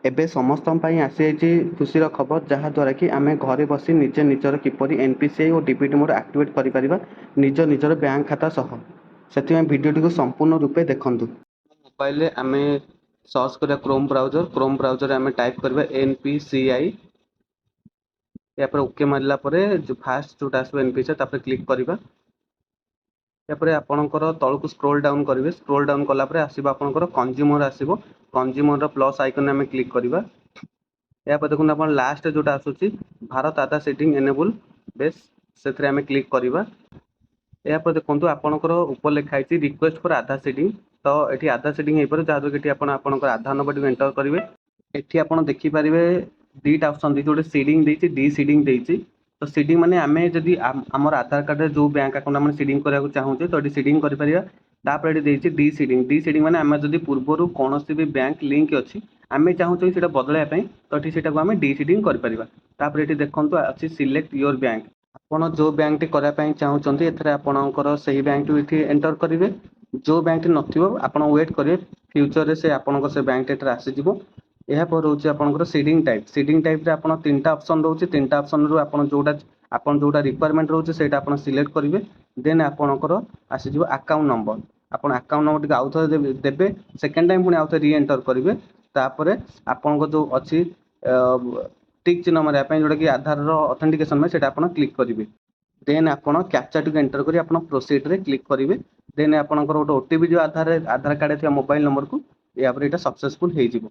ଏବେ ସମସ୍ତଙ୍କ ପାଇଁ ଆସିଯାଇଛି ଖୁସିର ଖବର, ଯାହାଦ୍ୱାରା କି ଆମେ ଘରେ ବସି ନିଜେ ନିଜର କିପରି N P C I O DBT mode activate କରିପାରିବା ନିଜ ନିଜର ବ୍ୟାଙ୍କ ଖାତା ସହ। ସେଥିପାଇଁ ଭିଡ଼ିଓଟିକୁ ସମ୍ପୂର୍ଣ୍ଣ ରୂପେ ଦେଖନ୍ତୁ। ମୋବାଇଲରେ ଆମେ ସର୍ଚ୍ଚ କରିବା କ୍ରୋମ୍ ବ୍ରାଉଜର। କ୍ରୋମ୍ ବ୍ରାଉଜରରେ ଆମେ ଟାଇପ୍ କରିବା ଏନ୍ ପି ସି I. ଏହାପରେ ଓକେ ମାରିଲା ପରେ ଯେଉଁ ଫାଷ୍ଟ ଯେଉଁଟା ଆସିବ ଏନ୍ ପି ସି I, ତାପରେ କ୍ଲିକ୍ କରିବା। ଏହାପରେ ଆପଣଙ୍କର ତଳକୁ ସ୍କ୍ରୋଲ୍ ଡାଉନ୍ କରିବେ। ସ୍କ୍ରୋଲ୍ ଡାଉନ୍ କଲା ପରେ ଆସିବ ଆପଣଙ୍କର କନଜ୍ୟୁମର ଆସିବ। କନଜ୍ୟୁମରର ପ୍ଲସ୍ ଆଇକନ୍ ଆମେ କ୍ଲିକ୍ କରିବା। ଏହାପରେ ଦେଖନ୍ତୁ, ଆପଣ ଲାଷ୍ଟ ଯେଉଁଟା ଆସୁଛି ଭାରତ ଆଧାର ସିଡ଼ିଂ ଏନେବୁଲ୍ ବେସ୍, ସେଥିରେ ଆମେ କ୍ଲିକ୍ କରିବା। ଏହାପରେ ଦେଖନ୍ତୁ, ଆପଣଙ୍କର ଉପରେ ଲେଖା ହେଇଛି ରିକ୍ୱେଷ୍ଟ ଫର୍ ଆଧାର ସିଡ଼ିଂ। ତ ଏଠି ଆଧାର ସିଡ଼ିଂ ହେଇପାରିବ, ଯାହାଦ୍ୱାରା କି ଏଠି ଆପଣ ଆପଣଙ୍କର ଆଧାର ନମ୍ବରଟିକୁ ଏଣ୍ଟର କରିବେ। ଏଠି ଆପଣ ଦେଖିପାରିବେ, ଦୁଇଟା ଅପସନ୍ ଦେଇଛି। ଗୋଟେ ସିଡ଼ିଂ ଦେଇଛି, ଡି ସିଡ଼ିଂ ଦେଇଛି। ତ ସିଡ଼ିଂ ମାନେ ଆମେ ଯଦି ଆମର ଆଧାର କାର୍ଡ଼ରେ ଯେଉଁ ବ୍ୟାଙ୍କ ଆକାଉଣ୍ଟ ଆମେ ସିଡ଼ିଂ କରିବାକୁ ଚାହୁଁଛେ, ତ ଏଠି ସିଡ଼ିଂ କରିପାରିବା। ତାପରେ ଏଠି ଦେଇଛି ଡି ସିଡ଼ିଂ। ଡି ସିଡ଼ିଂ ମାନେ ଆମେ ଯଦି ପୂର୍ବରୁ କୌଣସି ବି ବ୍ୟାଙ୍କ ଲିଙ୍କ ଅଛି, ଆମେ ଚାହୁଁଛୁ କି ସେଇଟା ବଦଳାଇବା ପାଇଁ, ତ ଏଠି ସେଇଟାକୁ ଆମେ ଡି ସିଡ଼ିଂ କରିପାରିବା। ତାପରେ ଏଠି ଦେଖନ୍ତୁ, ଅଛି ସିଲେକ୍ଟ your bank. ଆପଣ ଯେଉଁ ବ୍ୟାଙ୍କଟି କରିବା ପାଇଁ ଚାହୁଁଛନ୍ତି, ଏଥିରେ ଆପଣଙ୍କର ସେଇ ବ୍ୟାଙ୍କଟି ଏଠି ଏଣ୍ଟର କରିବେ। ଯେଉଁ ବ୍ୟାଙ୍କଟି ନଥିବ, ଆପଣ ୱେଟ୍ କରିବେ, ଫ୍ୟୁଚରରେ ସେ ଆପଣଙ୍କ ସେ ବ୍ୟାଙ୍କଟି ଏଠାରେ ଆସିଯିବ। ଏହାପରେ ରହୁଛି ଆପଣଙ୍କର ସିଡ଼ିଂ ଟାଇପ୍। ସିଡ଼ିଂ ଟାଇପ୍ରେ ଆପଣ ତିନିଟା ଅପସନ୍ ରହୁଛି। ତିନିଟା ଅପସନ୍ରୁ ଆପଣ ଯେଉଁଟା ରିକ୍ୱାରମେଣ୍ଟ ରହୁଛି, ସେଇଟା ଆପଣ ସିଲେକ୍ଟ କରିବେ। ଦେନ୍ ଆପଣଙ୍କର ଆସିଯିବ ଆକାଉଣ୍ଟ ନମ୍ବର। ଆପଣ ଆକାଉଣ୍ଟ ନମ୍ବର ଟିକେ ଆଉ ଥରେ ଦେବେ, ସେକେଣ୍ଡ ଟାଇମ୍ ପୁଣି ଆଉ ଥରେ ରି ଏଣ୍ଟର କରିବେ। ତାପରେ ଆପଣଙ୍କ ଯେଉଁ ଅଛି ଟିକ୍ ଚିହ୍ନ ମାରିବା ପାଇଁ, ଯେଉଁଟାକି ଆଧାରର ଅଥେଣ୍ଟିକେସନ୍ ପାଇଁ, ସେଇଟା ଆପଣ କ୍ଲିକ୍ କରିବେ। ଦେନ୍ ଆପଣ କ୍ୟାପଚାଟିକୁ ଏଣ୍ଟର କରି ଆପଣ ପ୍ରୋସିଡ଼ରେ କ୍ଲିକ୍ କରିବେ। ଦେନ୍ ଆପଣଙ୍କର ଗୋଟେ ଓ ଟି ପି ଯେଉଁ ଆଧାର କାର୍ଡ଼ରେ ଥିବା ମୋବାଇଲ ନମ୍ବରକୁ। ଏହାପରେ ଏଇଟା ସକ୍ସେସଫୁଲ୍ ହେଇଯିବ।